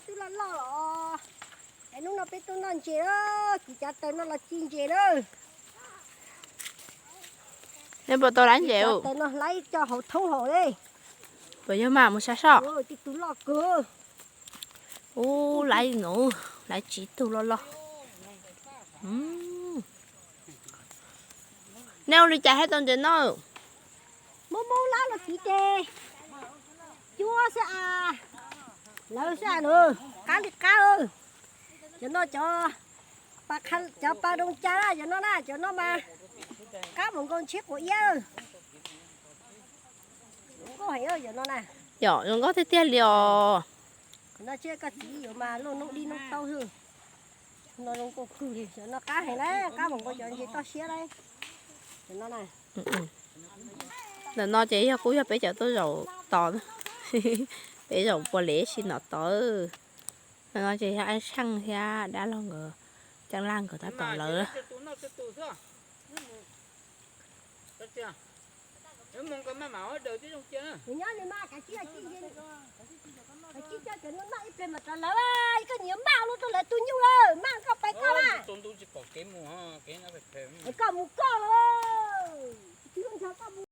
Twb loj loj los, es hnub no peb tuaj noj ntses lawm, kuv cov taws no los ci ntses lawm. Nej puas tau laib ntses? Cov taws no laib coj hauv thoob hauv li. Puas yog mas mus saib soj? Tib tug loj kawg. Ub, laib no, laib tsis tug loj loj. Nej ua li cas thiaj tau ntses no? Muaj moob lab los txiv ces cuab xwb as, lawv xwb as, qab li qab. Cov no cov, cov pa doo ca, cov no na, cov no mas qab mus nkaus ntshiab quav iab. Zoo nkauj heev cov no na. Yom, zoo nkauj tiag tiag li os. Cov no tsis koj txiv yuav mas luaj noob dib noob taub xwb. No zoo nkauj kawg li, cov no qab heev na, qab mus nkaus cov ntses toj siab lauj. Cov no na. Ntawm no ces yog kuj yog peb cov tuaj zaum tod, peb zaum puas lev si no tod. Ntawm no ces yog Aib Tsheej thiab dab laug nkawd, Ceeb Laj nkawd tab tom lawv. Nyob li mas kav tsij, kav tsij coj cov no noj ib pliag mas rov lawv, koj nyiam maj luaj rau lawv tus nyuj lawm, maj koj pais koj mas. Koj mus koj lawm.